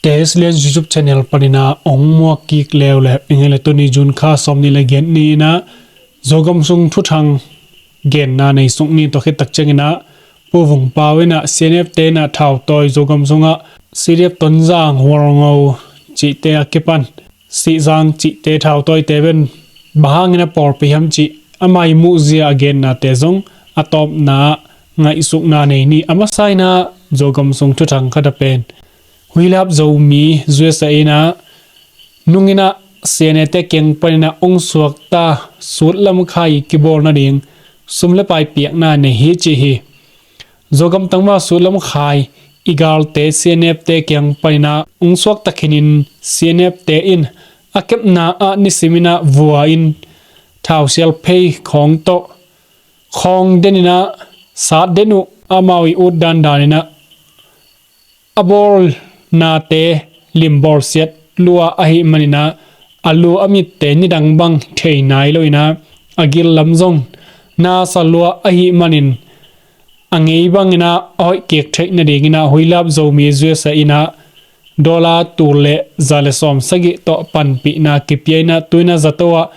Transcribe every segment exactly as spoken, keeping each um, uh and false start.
Teslian YouTube channel paninah ong muak kik leuleu ing ei le. Tuni June kha sawm ni le giat ni inah Zogam sung thuthang genna nei suk ni. Tua khit tak cianginah Pu Vung Pau inah C N F te inah thautawi Zogam sungah C D F Tonzang, Hualngo cihte a kipan Sihzang cihte thautawite pen bang hangin a pawlpi hiam cih ama ih muhzia a gennate zong a tawpna ngaihsukna nei ni. A masa inah Zogam sung thuthang khat a pen Huilap Zomi U S A inah nunginah C N A te kiang paninah ong suakta sutlam khai kibawl nading sum le pai piakna nei hi ci hi. Zogam tangval sutlam khai i galte C N F te kiang paninah ong suakta khinin C N F te in a kepna ah nisiminah vua in thausial phei khawng tawh khawng deninah sat den uh, amau ih ut dandaninah a bawlnate lim bawlsiat lua ahih maninah a lu a mitte nidang bang thei nai loinah a gil lam zong nasa lua ahih manin a ngei banginah a hoih kik theih nadinginah Huilap Zomi U S A inah dollar tul le za le sawm sagih tawh panpihna kipia inah tuinah zato ah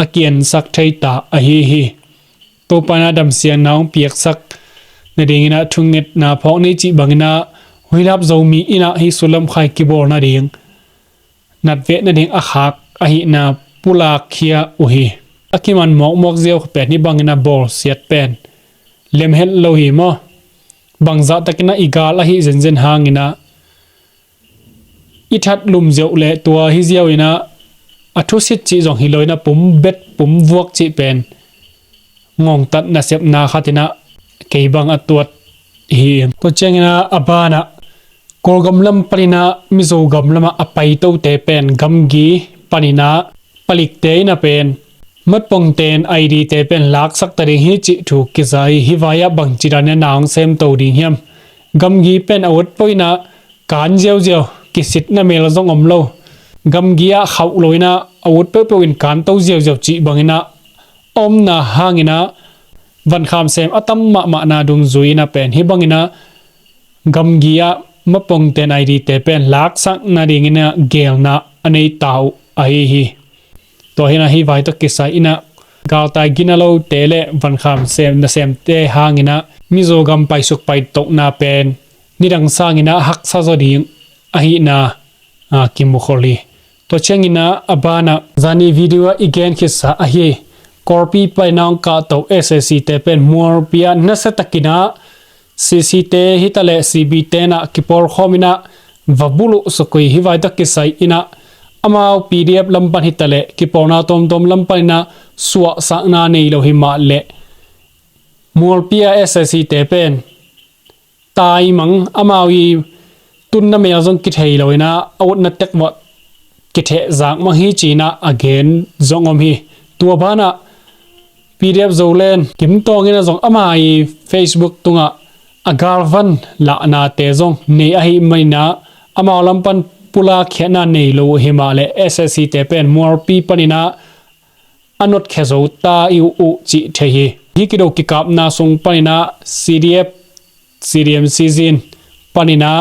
a kiansak thei ta ahi hi. Topa inah damsiatna hong piaksak nadinginah thungetna phawk ni cih banginah Huilap Zomi inah hih sutlam khai kibawl nading natveh nading a khak ahihna pulakkhia uh hi. A kiman mawkmawk ziau pen hih banginah bawlsiat pen lemhet lo hi maw? Bangzah takinah i gal ahi zenzen hanginah i that lum ziau le tua hi ziau inah a thusit cih zong hi lo inah pum bet pum vuak cih pen ngongtat nasepna khat inah kei bang a tuat hi. Tua cianginah a banah Kawlgam lam paninah Mizogam lamah a paitote pen gamgi paninah palikte inah pen matpongten I D te pen laksak ta ding hi cih thu kiza hi. Hih vai-ah bangci danin na hong semto ding hiam? Gamgi pen a ut peuh inah kan ziauziau, kisitna mel zong om lo. Gamgi ah khauh lo inah a ut peuhpeuh in kanto ziauziau cih banginah a omna hanginah vankham sem a tam mahmahna dungzui inah pen hih banginah gamgi ah mapongten I D te pen laksak nadinginah gelna a nei ta uh ahi hi. Tua hinah hih vai tawh kisai inah galtai gina lote le vankham sem nasemte hanginah Mizogam paisuk paitokna pen nidang sanginah haksa zaw ding ahihna a kimukhol hi. Tua cianginah a banah zani video ah i genkhitsa ahi Kawlpi paina hong kahto S A C te pen Mualpi ah nasiatakinah C C te hitaleh C B tenah kipawlkhawm inah va buluh sukui. Hih vai tawh kisai inah amau P D F lampan hitaleh kipawlna tawmtawm lampan inah suahsakna nei lo hi mah leh Mualpi ah S A C te pen taimang amau ih tunna mel zong kithei lo inah a utna tek vawh kithehzak mang hi cinah a gen zong om hi. Tua banah P D F Zoland Kim Tawng inah zong ama ih Facebook tungah a galvan lahnate zong nei ahih maninah amau lampan pulakkhiatna nei lo uh hi mah leh S A C te pen Mualpi paninah a notkhia zo ta i uh uh cih thei hi. Hih kido kikapna sung paninah C D F, C D M Chin paninah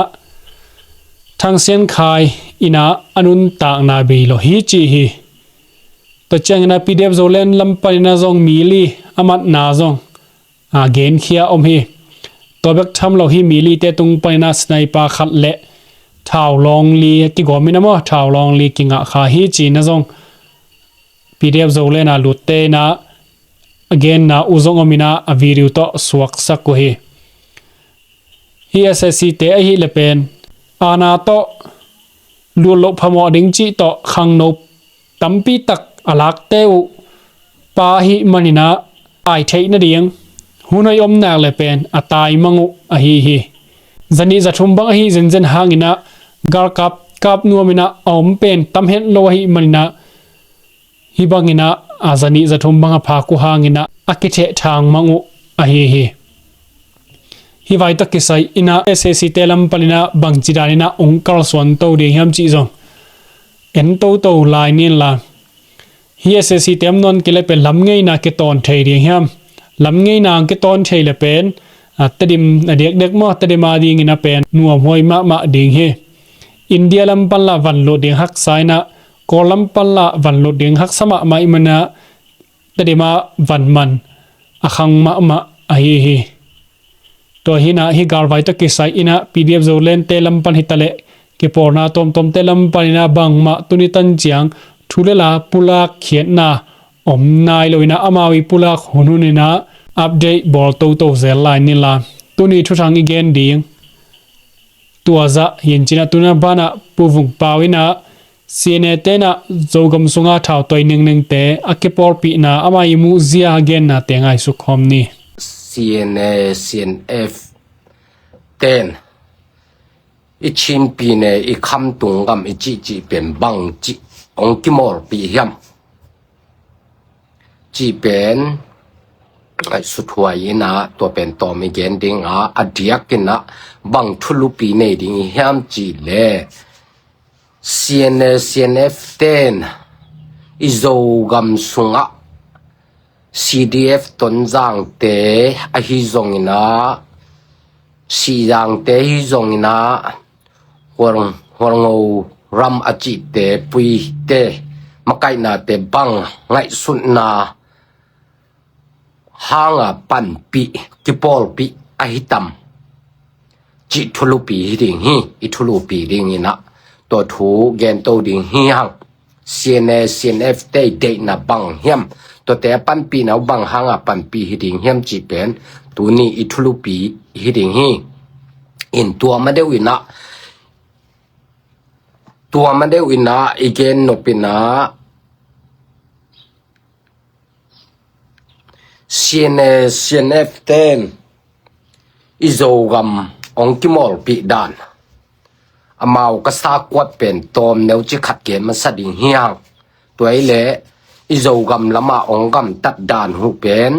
Thangsian Khai inah a nuntakna bei lo hi cih hi. Tua cianginah P D F Zoland lam paninah zong mi li a matna zong a genkhia om hi. Tua bek tham lo hi, mi lite tung paninah sniper khat le thau lawng li kigawm inah maw, thau lawng li kingah kha hi cinah zong P D F Zoland a lutte inah a genna uh zong om inah a video tawh suaksak uh hi. Hih S A C te ahih leh pen aana tawh lut loh phamawh ding cih tawh khangno tampi tak a lakte uh pa ahih maninah tai theih nading hun hoih om nak leh pen a taimang uh ahi hi. Zanih zathum bang ahi zenzen hanginah galkap kap nuam inah a om pen tam het lo ahih maninah hih banginah a zanih zathum bang a phak uh hanginah a kitheh thangmang uh ahi hi. Hih vai tawh kisai inah S A C te lam paninah bangci daninah ong kalsuanto ding hiam cih zong en toto lai ni inla. Hih S A C te om nawn kei leh pen lam ngeina kitawn thei ding hiam? Lam ngeina ang kitawn thei leh pen a Tedim a diakdiak maw, Tedim a dingin a pen nuamhuai mahmah ding hi. India lam pan lah van lut ding haksa inah, Kawl lam pan lah van lut ding haksa mahmah ih manah, Tedim ah van man a khang mahmah ahi hi. Tua hinah hih galvai tawh kisai inah P D F Zoland te lam pan hitaleh kipawlna tuamtuamte lam pan inah bangmah tuni tan ciang thu le la pulak khiatna om nai lo inah amau ih pulak hunhun inah update bawl toto zel lai ni la. Tuni thuthang i gen ding tua zah hi in cinah tuna banah Pu Vung Pau inah C N A tenah Zogam sunga thautoi ningningte a kipawlpihna amah ih muhzia a gennate ngaihsuk khawm ni. C N A, C N F ten i Chin pyine i khamtung gam i cihcih pen bangci hong kimawlpih hiam cih pen ngaihsut huai inah tua pen tawm i gen ding a, a diak inah bang thulupi nei ding i hiam cih leh C N A, C N F ten i Zogam sungah C D F Tonzangte ahi zong inah, Sizangte ahi zong inah, Hual, Hualngo ram a cihte, Puite makaihnate bang ngaihsutna hanga panpih, kipawlpih ahi tam cih thulupi hi ding hi. I thulupi ding inah tua thu gento ding hi hang. C N A, C N F te i deihna bang hiam, tuate a panpihna uh bang hanga panpih hi ding hiam cih pen tuni i thulupi hi ding hi. In tua ma deuh inah, tua ma deuh inah i gen nop inah C N A, C N F ten i Zogam hong kimawlpih dan amau ka sa kuat pen tawm neuci khat gen masa ding hi hang. Tua ih leh i Zogam lamah hong gamtat dan uh pen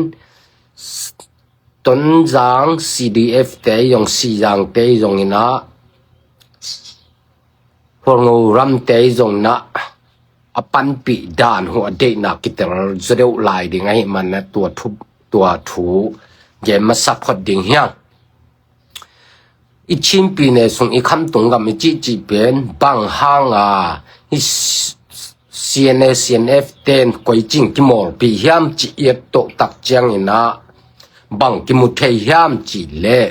Tonzang C D F te zong, Sizangte zong inah, Hualngo ramte zong inah a panpih dan uh a deihna kitel zaw deuh lai ding ahih manah tua thu, tua thu gen masa phot ding hi hang. I Chin pyine sung i khamtung gam i cihcih pen bang hanga hih C N A, C N F ten koi cing kimawlpih hiam cih i et toh tak ciang inah bang kimu thei hiam cih leh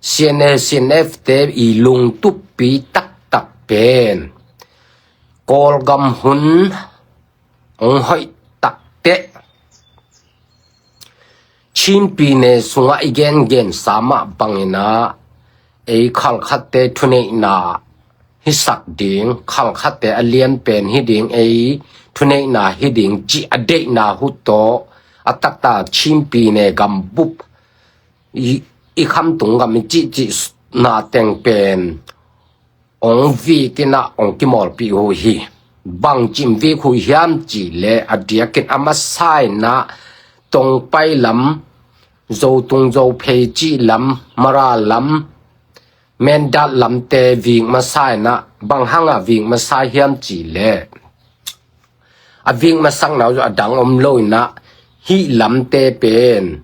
C N A, C N F te i lungtuppi taktak pen Kawlgam hun hong hoih takteh Chin pyine sungah i gengensa mah bang inah ei khalkhatte thuneihna hisak ding, khalkhatte a lianpen hi ding, ei thuneihna hi ding cih a deihna uh tawh a taktak Chin pyine gambup i, i khamtung gam i cihcihna teng pen hong vik inah hong kimawlpih uh hi. Bangci in vik uh hiam cih leh a diakin a masa inah Tongpai lam, Zotung Zophei cih lam, Mara lam, Mindat lamte vik masa inah bang hanga vik masa hiam cih leh a vik masakna uh a dang om lo inah hih lamte pen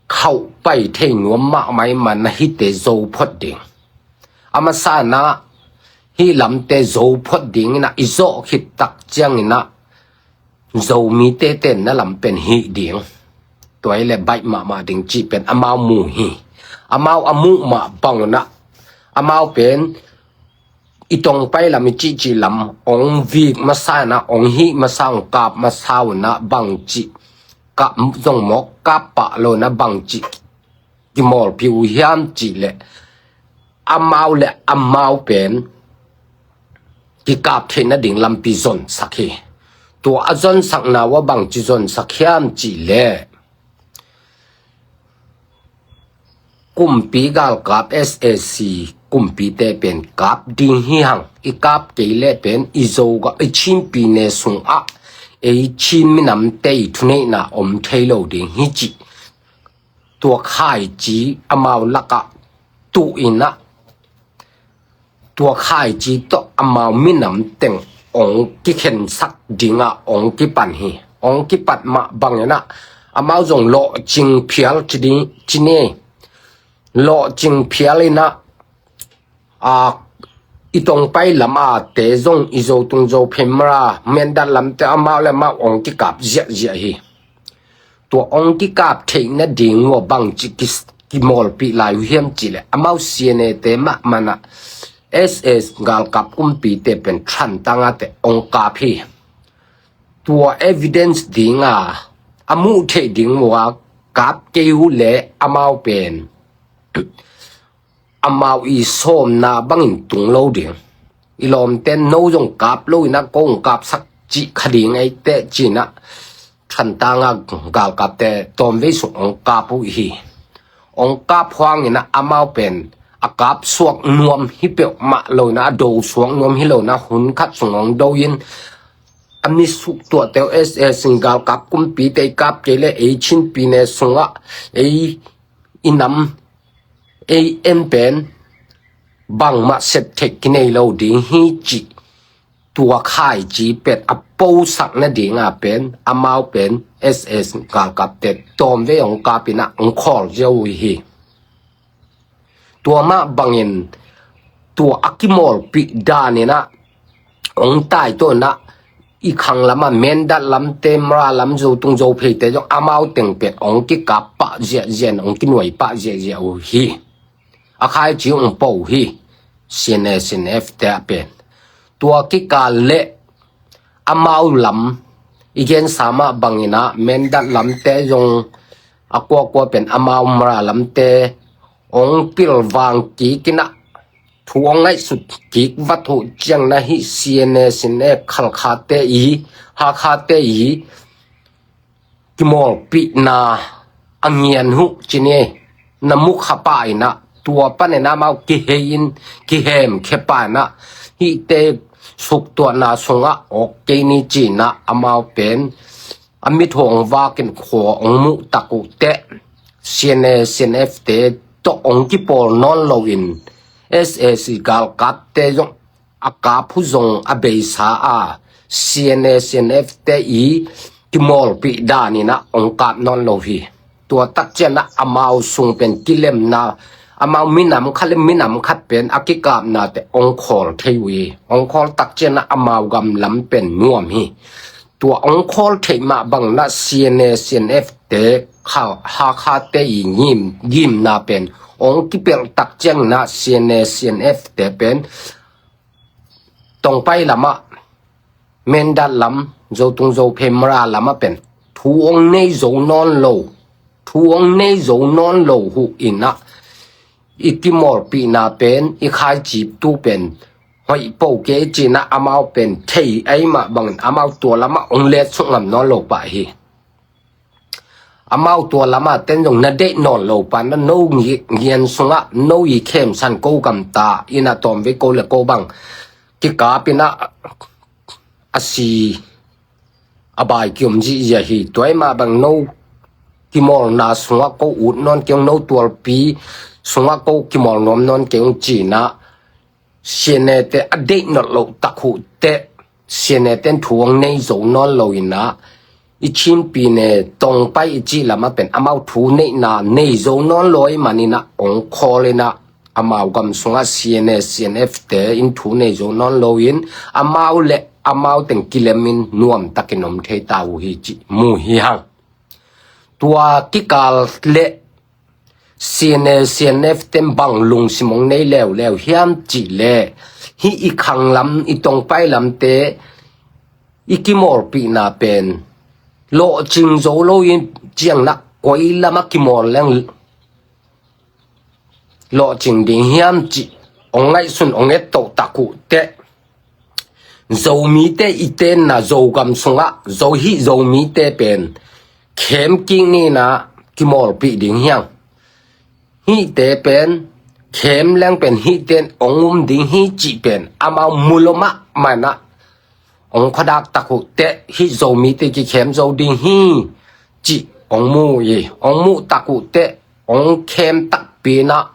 khauh pai thei nuam mahmah ih manah hihte zo phot ding. A masa inah hih lamte zo phot ding inah i zawh khit tak ciang inah Zomite tenna lam pen hih ding. Tua ih leh baih mahmah ding cih pen amau mu hi. Amau a muh mah bang unah amau pen i Tongpai lam i cihcih lam hong vik masa inah hong hih masa hong kap masa unah bangci kap zong mawk kap pah lo inah bangci kimawlpih uh hiam cih leh amau le amau pen kikap theih nading lampi zonsak hi. Tua a zonsakna uh a bangci zonsak hiam cih leh kumpi galkap S A C kumpite pen kap ding hi hang. I kap kei leh pen i Zoga, i Chin pyine sungah ei Chin minamte i thuneihna om thei lo ding hi cih tua khaici amau lakah tuh inah tua khaici tawh amau minam teng hong kikhensak dingah hong kipan hi. Hong kipat mah bang inah amau zong lawhcing phial ci ding, ci ni. Lawhcing phial inah a, i Tongpai lam a te zong i Zotung Zophei Mara Mindat lamte amau le amau ong kikap ziahziah hi. Tua ong kikap theih nading uh a bangci ki, kimawlpih lai uh hiam cih leh amau C N A te mahmah in ah S S galkap kumpite pen Thantlang a te ong kap hi. Tua evidence ding a, a muh theih ding uh a kap kei uh leh amau pen amau i sawmna bangin tung lo ding. I lawmten no zong kap lo in ah ko ong kapsak cih kha ding ei teh ci-in ah Thantlang a galkapte tawmvei sung ong kap uh hi. Ong kap huang in ah amau pen a kap suak nuam hi peuhmah lo in ah, a do suak nuam hi lo in ah, hun khat sung ong do in, a mi suktuahte uh S S in galkap kumpite i kap kei leh ei Chin pyine sungah ei i nam ei en pen bangmah sep theih kinei lo ding hi cih tua khaici pen a posak nading a pen amau pen S S galkapte tawmvei ong kap in ah ong khawl ziau uh hi. Tua mah bangin tua a kimawlpih dan in ah ong taituah in ah i khang lam a Mindat lamte, Mara lam, Zotung Zopheite zong amau teng pen ong kikap pah ziahziah in, ong kinuai pah ziahziah uh hi. A khaici ong po uh hi. C N A C N F te a pen tua kikal leh amau lam i gensa mah bangin ah Mindat lamte zong a kuakua pen amau Mara lamte ong pilvang kik in ah thu ong ngaihsut kik vat uh ciang in ah hih C N A C N F Khalkhate i, Hakhate i kimawlpihna a ngian uh ci ni. Na mu kha pah in ah tua panin ah amau kihei in, kihem khia pah in ah hihte suktuahna sungah awk kei ni ci-in ah amau pen a mit uh ong vak in khua ong muh tak uh teh C N A C N F te tawh ong kipawl nawn lo in S A C galkapte zong a kap uh zong a beisa a C N A C N F te i kimawlpih dan in ah ong kap nawn lo hi. Tua tak ciang in ah amau sung pen kilemna, amau minam khat le minam khat pen a kikapnate ong khawl thei uh hi. Ong khawl tak ciang in ah amau gam lam pen nuam hi. Tua ong khawl theih mah bangin ah C N A C N F te kha, Hakhate i ngim, ngimna pen ong kipelh tak ciang in ah C N A C N F te pen Tongpai lam ah, Mindat lam, Zotung Zophei Mara lam ah pen thu ong nei zo nawn lo, thu ong nei zo nawn lo uh in ah i kimawlpihna pen, i khaicip tu pen hoih po kei ci-in ah amau pen thei ahih mah bangin amau tua lam ah ong letsuk ngam nawn lo pah hi. Amau tua lam a ten zong na deih nawn lo pah in ah no ngi-, ngian sungah no i khemsan ko gamta in ah tawmvei ko le ko bang kikap in ah a si a bai kiom zihziah hi. Tua ahih mah bang no kimawlna sungah ko ut nawn kei ung, no tualpi sungah ko kimawl nuam nawn kei ung ci-in ah C N A te a deih nawn loh tak uh teh C N A ten thu ong nei zo nawn lo in ah i Chin pyine Tongpai i cih lam ah pen amau thu neihna nei zo nawn lo ahih manin ah ong khawl in ah amau gam sungah C N A C N F te in thu nei zo nawn lo in amau le amau teng kilem in nuam takin om thei ta uh hi cih mu hi hang. Tua kikal le C N A C N F ten bang lungsim ong nei leuleu hiam cih leh hih i khang lam, i Tongpai lamte i kimawlpihna pen lawhcing zo lo in ciang in ah koi lam ah kimawl leng lawhcing ding hiam cih ong ngaihsun ong ettoh tak uh teh Zomite i tenna Zogam sungah Zo, hih Zomite pen khem kik ni in ah kimawlpih ding hi hang. Hihte pen khem leng pen hihte in ong um ding hi cih pen amau mu lo mahmah in ah ong khuadak tak uh teh hih Zomite kikhem zo ding hi cih ong mu uh hi. Ong muh tak uh teh ong khem takpi in ah,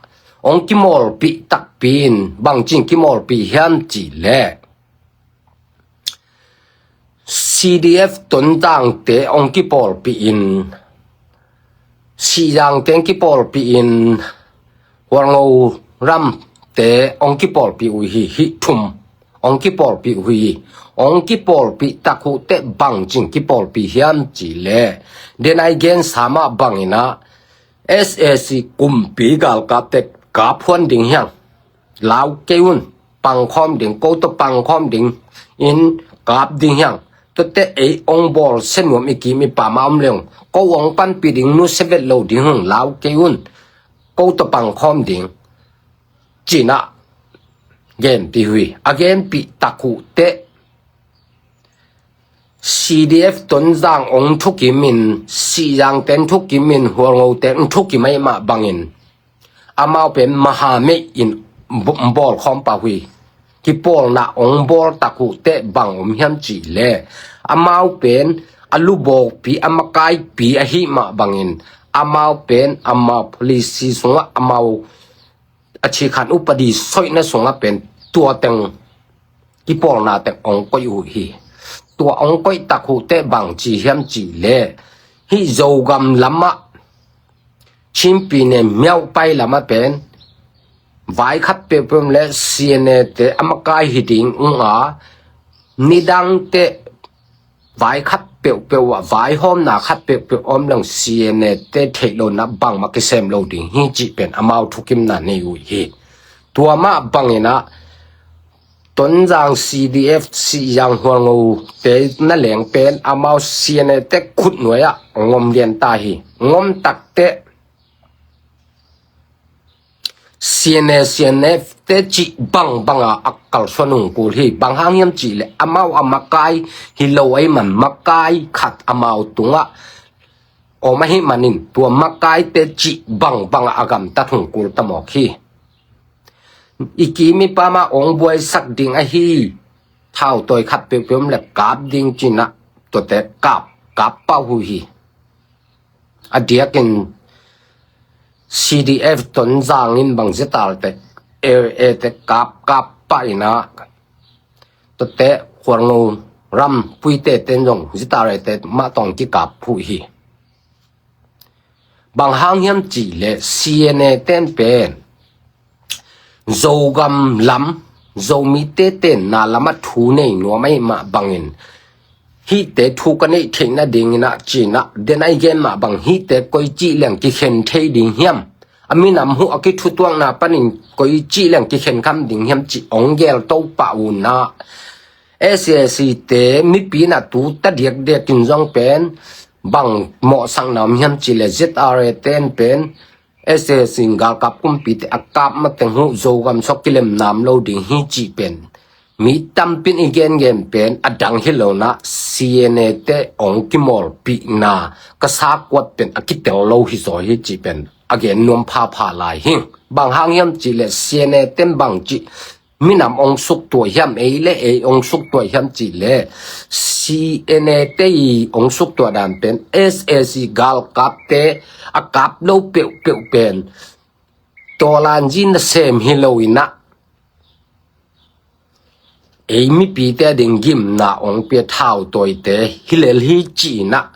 ong kimawlpih takpi in, bangci in kimawlpih hiam cih leh C D F Tonzangte ong kipawlpih in, Sihzangte ong kipawlpih in, Hualngo ram te hong kipawlpih uh hi. Hih thum hong kipawlpih uh hi. Hong kipawlpih tak uh teh bangci-in kipawlpih hiam cih leh, den a i gensa mah bangin ah S A C kumpi galkapte kap huan ding hi hang. Lau kei un, pangkhawm ding, ko tawh pangkhawm ding in kap ding hi hang. Tuate ei hong bawlsia nuam i kim i pam a om leng, ko hong panpih ding nusia vet lo ding hi hang, lau kei un, ko tawh pangkhawm ding, ci-in ah genpih uh hi. A genpih tak uh teh C D F Tonzang hong thukimin, Sihzangte hong thukimin, Hualngote hong thukim ahih mah bangin, amau pen mahamei in bu-, bawlkhawm pah uh hi. Kipawlna hong bawl tak uh teh bang om hiam cih leh, amau pen a lubawkpi, a makaipi ahih mah bangin, amau pen amau policy sungah, amau a cikhan upadi soihna sungah pen tua teng, kipawlna teng hong koih uh hi. Tua hong koih tak uh teh bangci hiam cih leh, hih Zogam lamah, Chin pyine Myauk pai lamah pen vai khat peuhpeuh om leh C N A te a makai hi ding uh a, nidangte vai khat peuhpeuh ah, vaihawmna khat peuhpeuh om leng C N A te theih lohna bangmah kisem lo ding hi cih pen amau thukimna nei uh hi. Tua mah bangin ah Tonzang C D F, Sihzang, Hualngote na leng pen amau C N A te khutnuai ah hong om lian ta hi. Hong om tak teh C N A, C N F te cih bangbang a, a kalsuan hong kul hi. Bang hang hiam cih leh, amau a makai hi lo ahih man, makai khat amau tungah om ahih manin, tua makaite cih bangbang a, a gamtat hong kul ta mawk hi. I kim i pam a hong buaisak ding ahi, thautawi khat peuhpeuh om leh kap ding ci-in ah, tuate kap, kap pah uh hi. A diakin C D F Tonzang in bang Z R te, A A te kap, kap pah in ah, tuate Hualngo ram Puite ten zong Z R A te mah tawh kikap uh hi. Bang hang hiam cih leh C N A ten pen Zogam lam, Zomite tenna lamah thu nei nuam ahih mah bangin, hihte thu ka neih theih nadingin ah ci-in ah, den a i gen mah bang, hihte koici leng kikhen thei ding hiam, a minam huh a kithutuakna panin koici leng kikhen kham ding hiam cih hong gelto pah un ah, S A C te mipi in ah tu ta diakdiakin zong pen bang mawhsakna om hiam cih leh, Z R A ten pen S A C galkap kumpite a kap mateng uh Zogam sung kilem nam lo ding hi cih pen mi tampi in i gengen pen a dang hi lo-in ah, C N A te hong kimawlpihna ka sakuat pen a kitel lo hi zaw hi cih pen a gen nuam phapha lai hi. Bang hang hiam cih leh, C N A ten bangci minam hong suktuah hiam, ei le ei hong suktuah hiam cih leh, C N A te i hong suktuah dan pen S A C galkapte a kap lo peuhpeuh pen tawlanzi nasem hi lo-in ah, ei mipite ading gimna hong pia thautawite hi lel hi ci-in ah,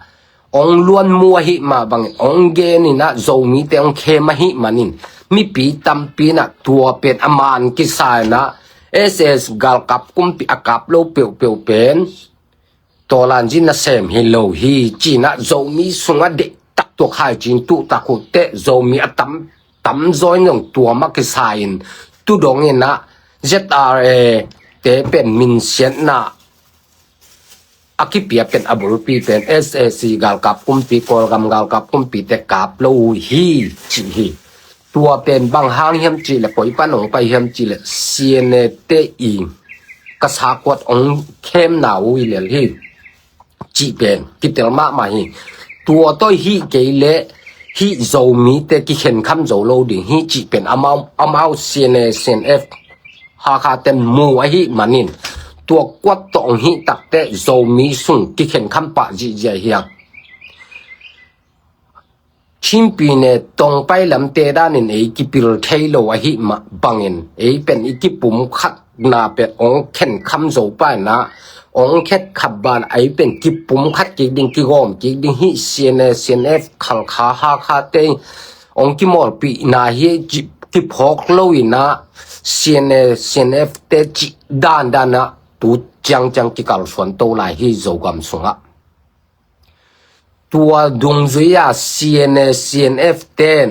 hong luanmu ahih mah bangin hong gen in ah, Zomite hong khem ahih manin, mipi tampi in ah tua pen a man kisa in ah, S A C galkap kumpi a kap lo peuhpeuh pen tawlanzi nasem hi lo hi ci-in ah, Zomi sungah deihtak tua khaici in tuh tak uh teh, Zomi a tam, tamzaw in zong tua mah kisa in tu dongin ah, Z R A te pen minsiatna a kipia pen a bulpi pen S A C galkap kumpi, Kawlgam galkap kumpite kap lo uh hi ci hi. Tua pen bang hang hiam cih leh, koi pan hong pai hiam cih leh, C N A te i ka sakuat hong khemna uh hi lel hi cih pen kitel mahmah hi. Tua tawh hih kei leh, hih Zomite kikhen kham zo lo ding hi cih pen amau, amau C N A, C N F Hakha ten mu ahih manin, tua kuat tawh hong hih tak teh Zomi sung kikhen kham pah zihziah hi hang. Chin pyine Tongpai lamte danin ei kipil thei lo ahih mah bangin, ei pen i kipumkhatna pen hong khen kham zo pah in ah, hong khen kham ban ei pen kipumkhat kik ding, kigawm kik ding hi. C N A, C N F, Khalkha, Hakha te hong kimawlpihna hi ci, kiphawk lo in ah C N A, C N F te cih dandan ah tu ciangciang kikalsuan to lai hi Zogam sungah. Tua dungzui-a C N A, C N F ten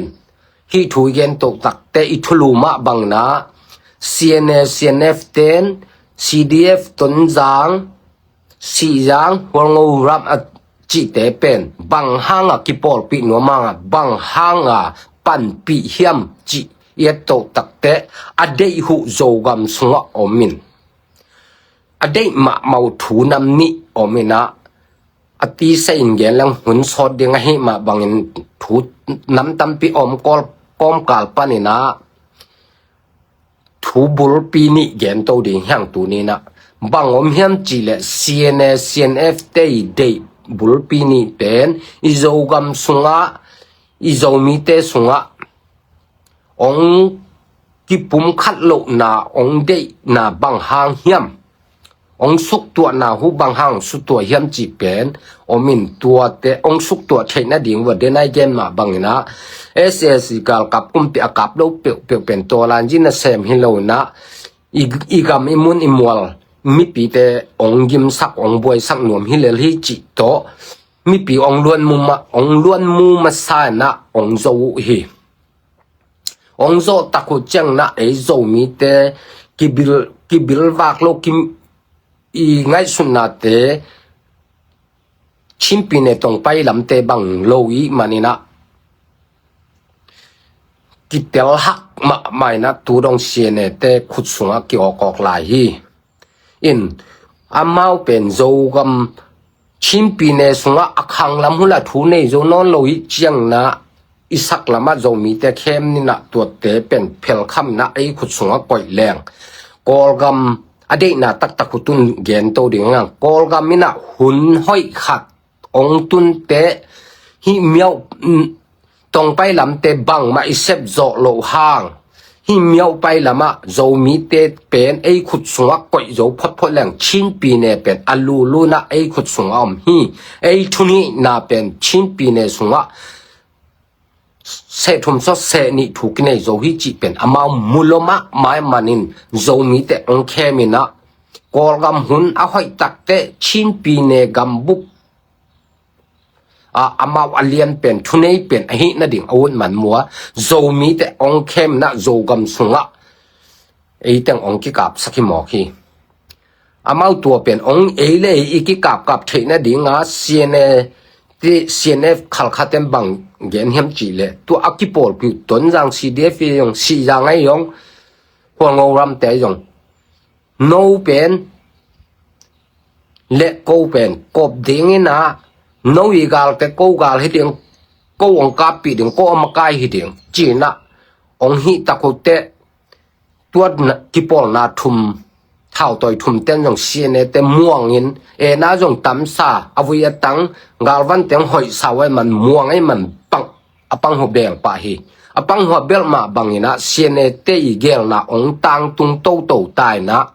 hih thu i gen toh takte i thulu mah bangin ah C N A, C N F ten C D F Tonzang, Sihzang, Hualngo ram a cihte pen bang hanga kipawlpih nuam hanga, bang hanga panpih hiam cih i et toh takte a deih uh Zogam sungah om in, a deih mahmah uh thu nam nih om in ah, a tisa in gen leng hun sawt ding ahih mah bangin thu nam tampi om kawl kawmkal panin ah thu bulpi nih gen to ding hi hang tuni in ah. Bang om hiam cih leh C N A, C N F te i deih bulpi nih pen i Zogam sungah, i Zomite sungah ong kipumkhat lohna, ong deihna bang hang hiam, ong suktuahna uh bang hang suktuah hiam cih pen om in, tuate ong suktuah theih nading uh a den a i gen mah bangin ah S A C galkap kumpi a kap lo peuhpeuh pen tawlanzi nasem hi lo in ah i, i gam i mun i mual mipite ong gimsak ong buaisak nuam hi lel hi cih tawh mipi ong luanmu ma, ong luanmu masa in ah ong zo uh hi. Ong zawh tak uh ciangin ah ei Zomite kibil, kibilvak lo, ki, i ngaihsutnate Chin pyine tongpai lamte bang lo i hih manin ah kitel hak mahmah in ah tu dong C N A te khut sungah ki-awkawk lai hi. In amau pen Zogam Chin pyine sungah a khang lam uh la thu nei zo nawn lo i hih ciangin ah i sak lamah Zomite khem in ah tuate pen phelkham in ah ei khut sungah koih leng Kawlgam a deihna taktak uh tun gen to ding hang. Kawlgam in ah hun hoih khat ong tunte hih miauh, mm, tongpai lamte bangmah i sep zawh loh hang hih miauhpai lamah Zomite pen ei khut sungah koih zo photphot leng Chin pyine pen a lulu in ah ei khut sungah om hi. Ei thunihna pen Chin pyine sungah seh thum sawt seh nih thu kinei zo hi cih pen amau mu lo mahmah manin Zomite ong khem in ah Kawlgam hun a hoih takte Chin pyine gambup a, amau a lian pen, thunei pen ahih nading a ut man mua Zomite ong khem in ah Zogam sungah eiteng ong kikapsak hi mawk hi. Amau tua pen ong ei le ei i kikapkap theih nadinga C N A te, C N F khalkhaten bang gen hiam cih leh tua a kipawlpih uh Tonzang C D F i zong, Sihzang a i zong, Hualngo ramte a i zong, no pen le ko pen kop ding in ah, no i galte ko gal hi ding, ko ong kappih ding, ko a makai hi ding ci in ah ong hih tak uh teh, tua kipawlna thum, thautawi thum ten zong C N A te muangin, ena zong tamsa, a vui a tang, galvan teng hoihsa uh a i man muang a i man pang, a pang hua beng pah hi. A pang hua belh mah bangin ah C N A te i gelna ong tangtung toto ta in ah,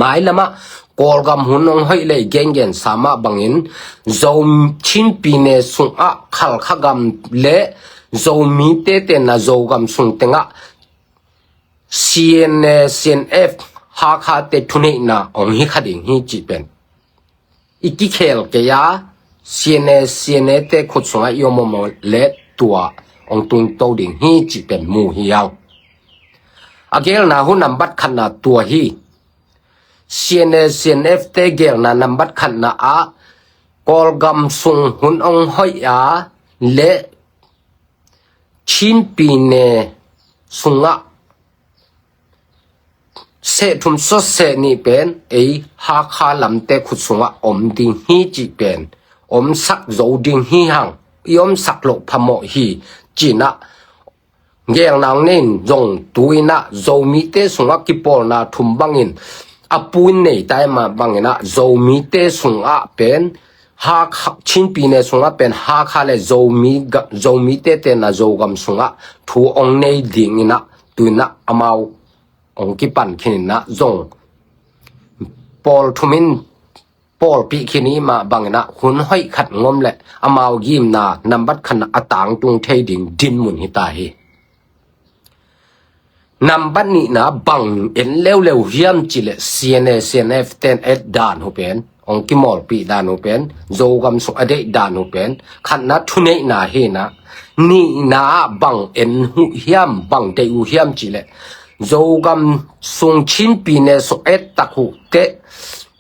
mailamah Kawlgam hun ong hoih le i gengensa mah bangin Zo, Chin pyine sungah Khalkha gam le Zomite tenna Zogam sung tengah C N A, C N F, Hakha te thuneihna ong hi kha ding hi cih pen i kikhel kei a, C N A, C N A te khut sungah i om om le tua ong tungto ding hi cih pen mu hi hang. A gelna hun nambat khatna tua hi. C N A, C N F te gelna nambat khatna ah Kawlgam sung hun ong hoih a le Chin pyine sungah seh thum sawt seh nih pen ei Hakha lamte khut sungah om ding hi cih pen omsak zo ding hi hang, i omsak loh phamawh hi ci in ah gelna ong nei in zong tu in ah Zomite sungah kipawlna thum bangin a pu in nei ta i mah bangin ah Zomite sungah pen Hakha, Chin pyine sungah pen Hakha le Zomi ga, Zomite tenna Zogam sungah thu ong nei ding in ah tu in ah amau ong kipan khin in ah zong pawl thum in pawlpih khin i mah bangin ah hun hoih khat ngom le amau gimna nambat khatna a tangtung thei ding dinmun hi ta hi. Nambat nihna bang en leuleu hiam cih leh C N A, C N F ten et dan uh pen, hong kimawlpih dan uh pen, Zogam sung a deih dan uh pen, khatna thuneihna hi in ah, nihna ah bang en uh hiam, bang deih uh hiam cih leh, Zogam sung Chin pyine sung et tak uh teh,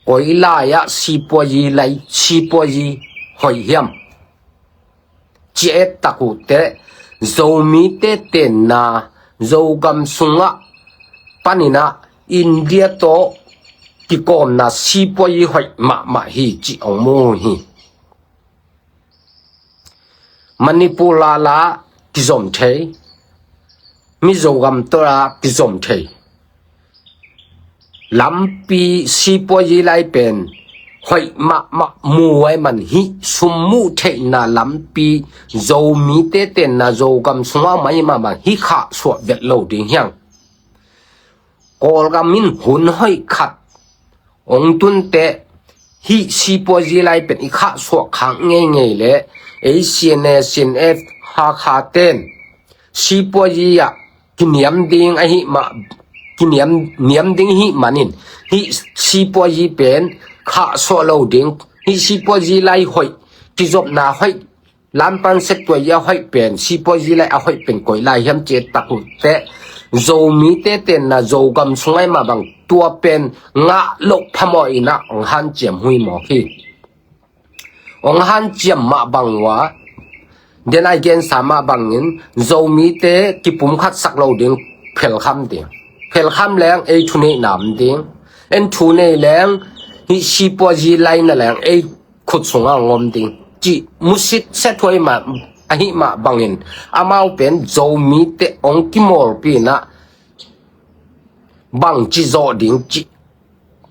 koi lai ah sipuazi lai, sipuazi hoih hiam ci et tak uh teh, Zomite tenna, Zogam sungah panin ah India tawh kikawmna sipuazi hoih mahmah hi cih hong mu hi. Manipur lala kizom thei, Mizogam tawh la kizom thei. Lampi sipuazi lai pen hoih mahmah mu ai man hi, sum muh theihna lampi, Zomite tenna Zogam sungah mai mahmah hi, khahsuah vet lo ding hiang. Kawlgam in hun hoih khat hong tun teh, hih sipuazi lai pen i khahsuah khak ngeingei leh, ei C N A, C N F, Hakha ten sipuazi ah kiniam ding ahi mah, kiniam, niam ding hi manin, hih sipuazi pen khahsuah lo ding, hih sipuazi lai hoih, kizopna hoih, lampan sep tuai a hoih pen, sipuazi lai a hoih pen koi lai hiam ci et tak uh teh, Zomite tenna Zogam sung ai mah bang tua pen ngah loh phamawh in ah hong hanciam huih mawk hi. Hong hanciam mah bang uh a, den ai gensa mah bangin, Zomite kipumkhatsak lo ding phelkham ding. Phelkham leng ei thuneihna om ding. En thunei leng hih sipuazi lai na leng ei khut sungah hong om ding cih musit set huai mah, ahi mah bangin, amau pen Zomite hong kimawlpih in ah bangci zawh ding cih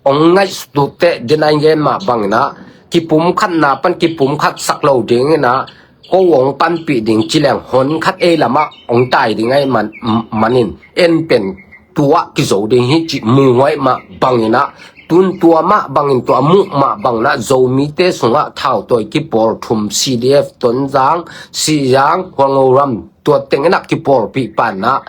hong ngaihsut uh teh, den ai gen mah bangin ah, kipumkhatna pan kipumkhatsak lo ding in ah, ko hong panpih ding ci leng hon khat ei lamah hong tai ding ai man, manin, en pen tua kizo ding hi cih mu huai mah bangin ah, tun tua mah bangin, tua muh mah bangin ah, Zomite sungah thautawi kipawl thum, C D F Tonzang, Sihzang, Hualngoram, tua teng in ah kipawlpih pan ah,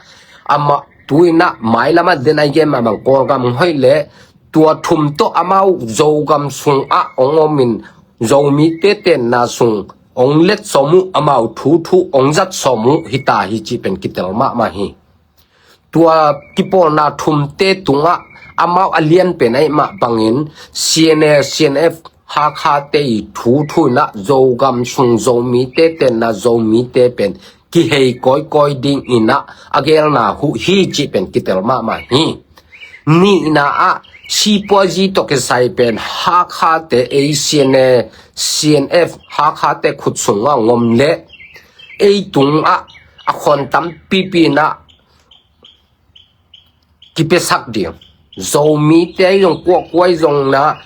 amah tu in ah mailam ah den ai gen mah bang Kawlgam hoih leh, tua thum tawh amau Zogam sungah hong om in, Zomite tenna sung hong let sawm uh, amau thu thu hong zat sawm uh hi ta hi cih pen kitel mahmah hi. Tua kipawlna thumte tungah amau a lian pen ahi mah bangin, C N A, C N F, Hakha te i thu thu in ah Zogam sung Zomite tenna Zomite pen kihei kawikawi ding in ah a gelna huh hi cih pen kitel mahmah hi. Nihna ah sipuazi tawh kisai pen Hakha te, ei C N A, C N F Hakha te khut sungah hong om leh, ei tungah a khawn tampipi in ah kipiasak ding. Zomite ahi zong, kuakua ahi zong in ah,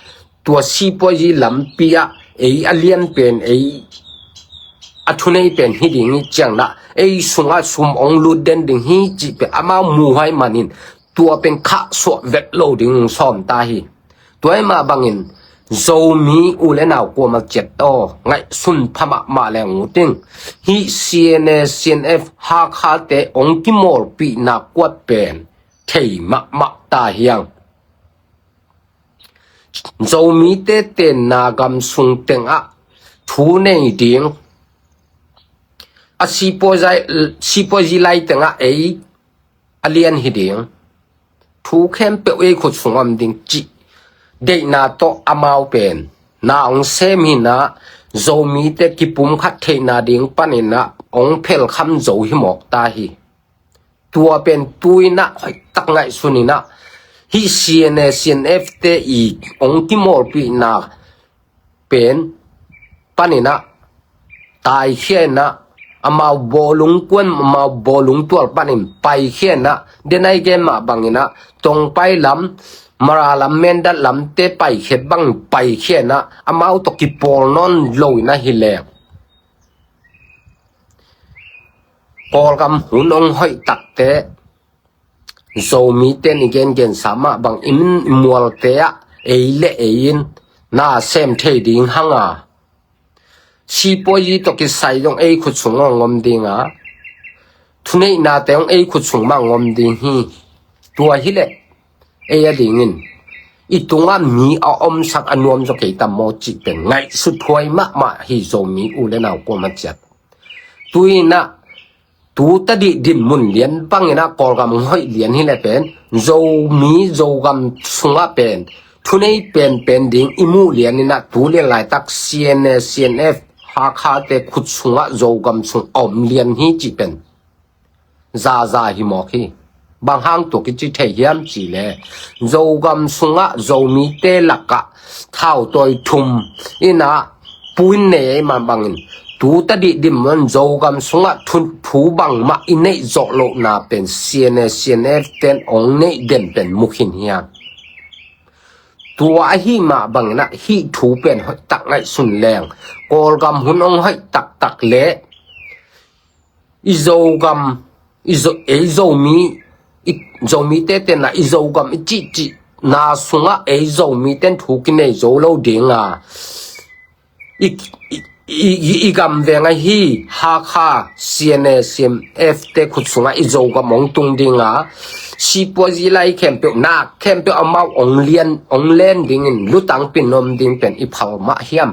tua sipuazi lampi ah ei a lian pen, ei a thunei pen hi ding hi ciang in ah, ei sungah sum hong lut den ding hi cih pen amau mu huai manin, tua pen khahsuah vet lo ding sawm ta hi. Tua ahi mah bangin, Zomi u le nau kuamah ciat aw, ngaihsun pha mahmah leng uh ting. Hih C N A, C N F Hakha te hong kimawlpihna kuat pen thei mahmah ta hiang. Zomite tenna gam sung tengah thu nei ding, a sipuazi, sipuazi lai tengah ei a lian hi ding, thu khempeuh ei khut sung om ding cih deihna tawh amau pen na hong sem hi in ah, Zomite kipumkhat theihna ding panin ah hong phelkham zo hi mawk ta hi. Tua pen tu in ah hoihtak ngaihsun in ah, hih C N A, C N F te i hong kimawlpihna pen panin ah taikhia in ah, amau bawlung kuan, amau bawlung tual panin paikhia in ah, den ai gen mah bangin ah, Tongpai lam, Mara lam, Mindat lam te paikhiat bang paikhia in ah, amau tawh kipawl nawn lo in ah hi leng, Kawlgam hun hong hoih tak teh, Zomite in i gengensa mah bang, i min i mualte ah ei le ei in na sem thei ding hang a, sipuazi tawh kisai zong ei khut sung hong om ding a, thuneihnate hong ei khut sung mah hong om ding hi. Tua hileh ei a dingin i tungah mi a omsak a nuam zaw kei tam maw cih pen ngaihsut huai mahmah hi, Zomi u le nau kuamah ciat. Tuinah tu tadih dinmun lian banginah Kawlgam hong hoih lian hileh pen Zomi Zogam sungah pen thunei penpen ding i muh lianinah tu lian laitak C N A, C N F, Hakhate khut sungah Zogam sung a om lian hi cih pen zaza hi mawk hi. Bang hang tua kici thei hiam cihleh Zogam sungah Zomite lakah thautawi thum inah puin nei ei mah bangin tu tadih dinmun Zogam sungah thu, thu bangmah i neih zawh lohna pen C N A, C N F ten ong neih den pen mu khin hiam? Tua ahi mah banginah hih thu pen hoihtak ngaihsun leng Kawlgam hun ong hoih taktak leh i Zogam, i Zo, ei Zomi, i Zomite tenna i Zogam i cihcihna sungah ei Zomiten thu kinei zo lo dinga i, i, i, i, i gam veng ahi Hakha, C N A, C N F te khut sungah i Zogam ong tung dinga sipuazi lai khempeuh, nak khempeuh amau ong lian, ong len dingin lutang pinom ding pen i phal mah hiam?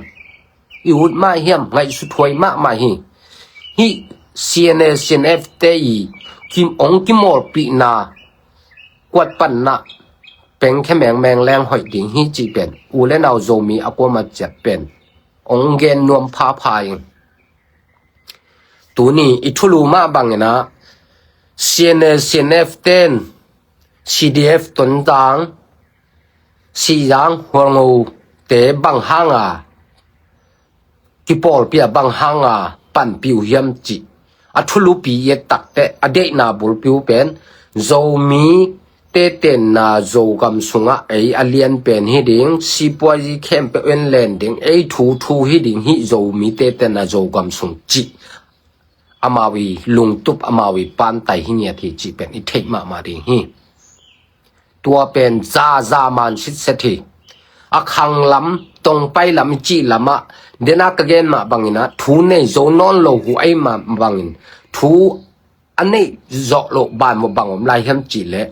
I ut mah hiam? Ngaihsut huai mahmah hi. Hih C N A, C N F te i kim, ong kimawlpihna kuat panna pengkhe mengmeng leng hoih ding hi cih pen u le nau Zomi a kuamah ciat pen ong gen nuam phapha ing. Tuni i thulu mah banginah C N A, C N F ten C D F Tonzang, Sihzang, Hualngo te bang hanga kipawlpi a bang hanga panpih uh hiam cih a thulupi i et takteh a deihna bulpi uh pen Zomite tenna Zogam sungah ei a lian pen hi ding, sipuazi khempeuh en len ding, ei thu thu hi ding, hih Zomite tenna Zogam sung cih amau i lungtup, amau i pantai hi ngiat hi cih pen i theih mahmah ding hi. Tua pen zaza man sitset hi. A khanglam, tongpai lam i cih lamah dena ka gen mah banginah thu nei zo nawn lo hu ei mah bangin thu a neih zawh loh banmawh bang om lai hiam cihleh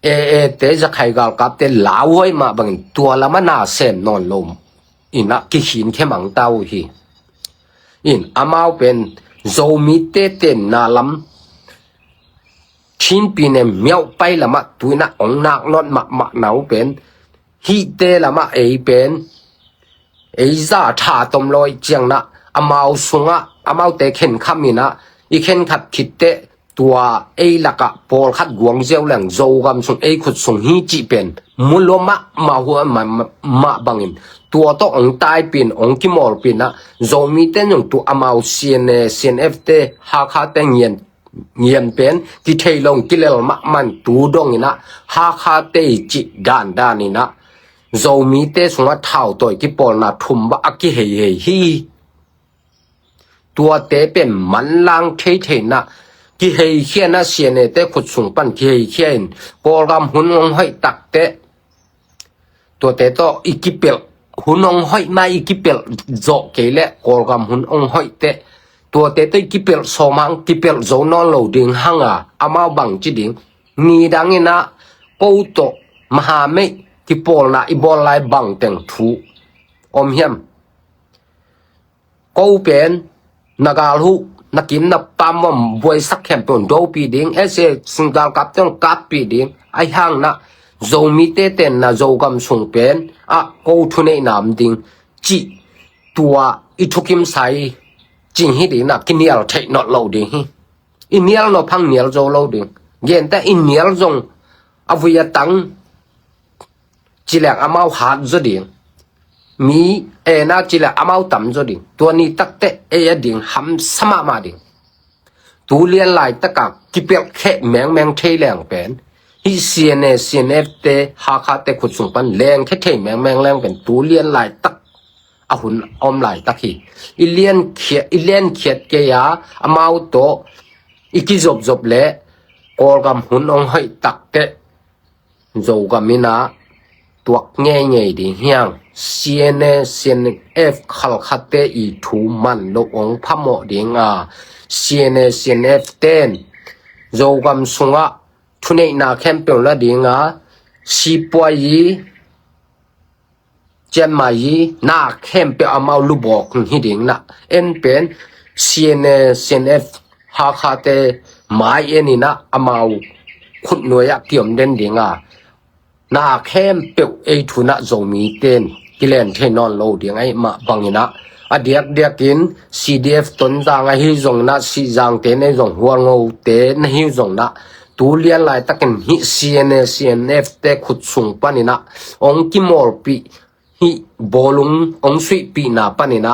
A A te, zakhai galkapte lau huai mah bangin tua lamah na sem nawn lo inah kikhin khe mangta uh hi. In amau pen Zomite tenna lam Chinpi ne miauhpai lamah tuinah ong nak nawn mahmah na uh pen hihte lamah ei pen ei za tha tom lawi ciangnah amau sungah amaute khenkhaminah i khenkhat khitteh tua ei lakah pawlkhat guang ziau leng Zogam sung ei khut sung hi cih pen mu lua mahmah hua mah bangin tua tawh ong taipin ong kimawlpinah Zomite nung tu amau C N A, C N F te, Hakha te ngian ngian pen kithei lo kilel mahmah in tu donginah Hakhate i cih dandaninah Zomite sungah thautawi kipawlna thum bah a kiheihei hi. Tuate pen manlang theitheinah kiheikhianah C N A te khut sung pan kiheikhiain Kawlgam hun ong hoih takteh tuate tawh i kipelh, hun ong hoih mah i kipelh zawh kei leh Kawlgam hun ong hoihteh tuate tawh i kipelh sawm hang, kipelh zo nawn lo ding hanga amau bangci ding, nidanginah ko tawh mahameih kipawlna i bawl lai bangteng thu om hiam? Ko pen na galhuh, na kim na pam om buaisak khempeuh ong dopih ding, S A galkapte ong kappih ding, ahi hangnah Zomite tenna Zogam sung pen ah ko thuneihna om ding cih tua i thukimsa i cing hi dinah kinial theih nolh lo ding hi. I nial nop hang nial zo lo ding. Genteh i nial zong a vui a tang cileng amau hat zaw ding. Mi ena cileng amau tam zaw ding. Tua ni takteh ei a ding hamsa mahmah ding. Tu lian laitaka kipelh kheh mengmeng thei leng pen hih C N A, C N F te, Hakhate khut sung pan lengkhe thei mengmeng leng pen tu lian laitak a hun a om laitak hi. I liankhiat, i liankhiat kei a amau tawh i kizopzop leh Kawlgam hun ong hoih takteh Zogam inah tuak ngeingei ding hiang. C N A, C N F khalkhate i thu man loh ong phamawh dinga C N A, C N F ten Zogam sungah thuneihna khempeuh la dinga, sipuai i, cianmai i, na khempeuh amau lubawk hi ding na. En pen C N A, C N F, Hakhate mai en ina amau khutnuai ah kiom den dinga, na khempeuh ei thu na Zomi ten kilen thei nawn lo ding ahi mah bangina, a diakdiakin C D F Tonzang ahi zongna, Sihzangte na hi zong, Hualngote na hi zongna, tu lian laitakin hih C N A, C N F te khut sung panina ong kimawlpih, hih bawlung ong suihpihna panina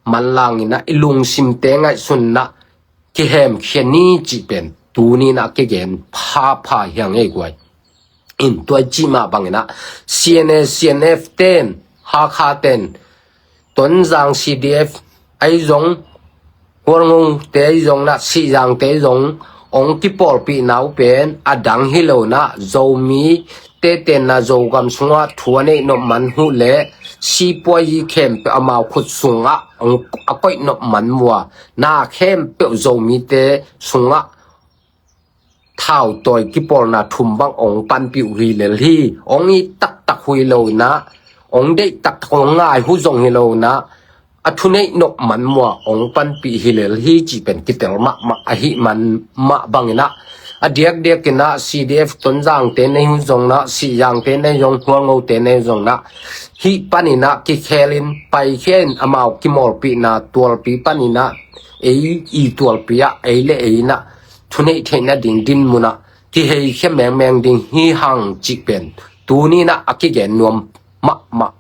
manlangina i lungsimte ngaihsunna kihemkhia ni cih pen tunina kigen phapha hiang ei guai. In tua i cih mah bangina C N A, C N F ten, Hakha ten, Tonzang C D F ahi zong, Hualngote ahi zong na, Sihzangte ahi zong ong kipawlpih nau pen a dang hi lo na, Zomi te tenna Zogam sungah thu a neih nop man huh le sipuai i khempeuh amau khut sungah a koih nop man mua, na khempeuh Zomite sungah thautawi kipawlna thum bang ong panpih uh hi lel hi. Ong it taktak hi lo ina, ong deih taktak, ong ngai uh zong hi lo ina, a thuneih nop man mua ong panpih hi lel hi cih pen kitel mahmah ahi man mah bangina, a diakdiakina C D F Tonzangte na hi zongna, Sihzangte na hi zong, Hualngote na hi zongna, hih panina kikhelin paikhia in amau kimawlpihna tualpi panina ei i tualpi ah ei le ei na thuneih theihna ding dinmuna kiheikhia mengmeng ding hi hang cih pen tunina a kigen nuam mahmah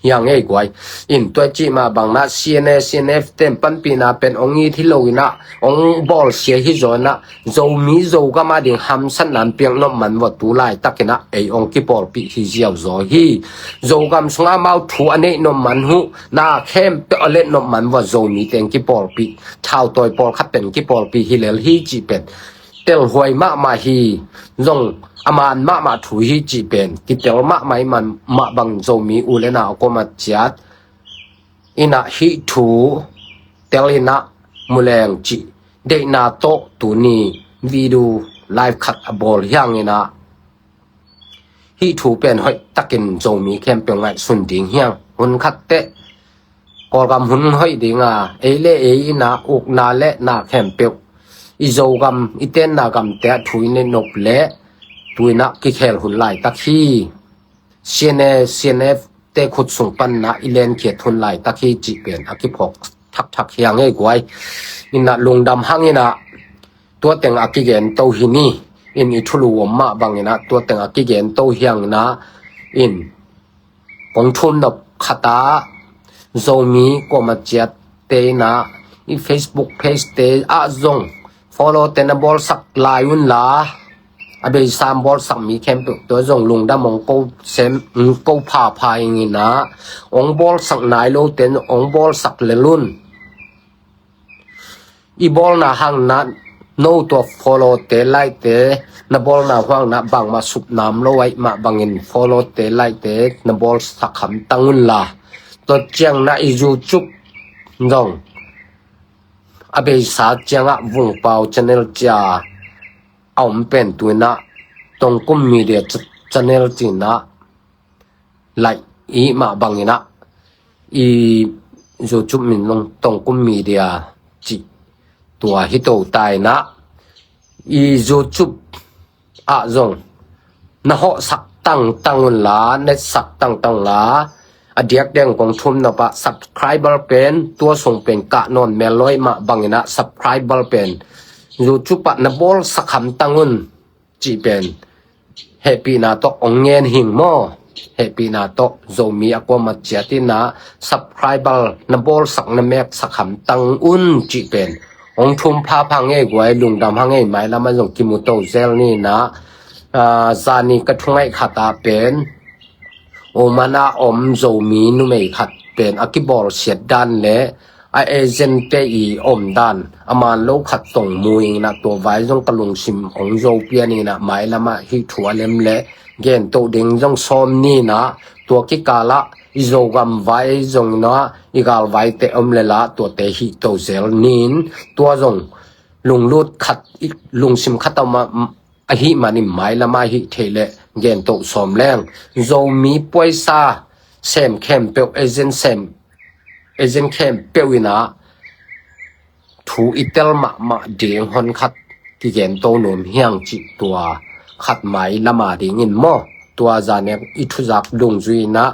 hiang ei guai. In tua i cih mah bangna C N A, C N F ten panpihna pen ong it hi lo ina, ong bawlsia hi zaw ina, Zomi Zogam a ding hamsatna an piak nop man vua tu laitakina ei ong kipawlpih hi ziau zaw hi. Zogam sungah amau thu a neih nop man huh, na khempeuh a let nop man vua Zomite ong kipawlpih, thautawi pawlkhat pen kipawlpih hi lel hi cih pen telhuai mahmah hi, zong a man mahmah thu hi cih pen kitel mahmah i man mah bang Zomi u le nau a kuamah ciat ina hih thu tel ina mu leng cih deihna tawh tuni video live khat a bawl hiang ina hih thu pen hoih takin Zomi khempeuh ngaihsun ding hiang. Hun khat teh Kawlgam hun hoih dinga ei le ei ina ukna le na khempeuh i Zogam i tenna gamte ah thu i neih nop le tu ina kikhel hun laitak hi. C N A, C N F te khut sung panna i lenkhiat hun laitak hi cih pen a kiphawk thakthak hiang ei guai. Ina lungdam hang ina tua teng a kigen to hi ni. In i thulu om mah bangina tua teng a kigen to hiang ina in kong thum nop khata Zomi kuamah ciatte ina i Facebook page te ah zong follow te na bawlsak lai unla, a beisa bawlsak mi khempeuh tua zong lungdam ong ko sem, ong ko phapha ing ina, ong bawlsak nai lo ten ong bawlsak lel un. I bawlna hangna no tua follow te like te na bawlna huangna bangmah supnam lo aih mah bangin follow te like te na bawlsak hamtang unla, tua ciangna i YouTube zong a beisa ciangah Vungpau channel cia a om pen tu ina Tongkum Media ch-, channel cina laih i mah bangina i YouTube min long Tongkum Media cih tua hi to ta ina i YouTube ah zong na hawhsak tangtang unla, netsak tangtang unla, a diakdiak kong thum nop ah subscriber pen tua sung pen kah nawn mel lo aih mah bangina subscriber pen YouTube ah na bawlsak hamtang un cih pen hehpihna tawh ong ngen hing maw? Hehpihna tawh Zomi a kuamah ciat ina subscriber na bawlsak na meksak hamtang un cih pen ong thum phapha ngei guai, lungdam hang ei, mailam ah zong kimu to zel ni ina, ah, zani ka thungaih khat ah pen Oman a om Zomi numei khat pen a kibawlsiat dan le a agent te i om dan a man lo khat tong mu ing ina tua vai zong ka lungsim ong zo pian ing ina mailam ah hih thu a lem le gen to ding zong sawm ni ina tua kikal ah i Zogam vai zong ina i galvai te om le la tuate hih to zel ni in tua zong lunglut khat, i lungsim khat a om a, Ahih manin mailam ah hih theih leh gen toh sawm leng, Zomi puaisa sem khempeuh, agent sem, agent khempeuh in ah thu i tel mahmah ding hon khat kigen to nuam hiang cih tua khat mailam a dingin maw. Tua zan i thuzak dungzui in ah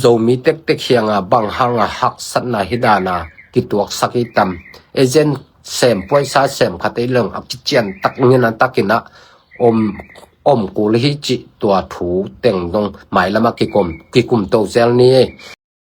Zomi tektek kiangah bang hanga haksatna hi dan a kituaksak i tam. Agent sem, puaisa sem khat ei leng a kician tak, ngen a takin ah om, om kul hi cih tua thu teng dong mailam ah kikum, kikum to zel ni.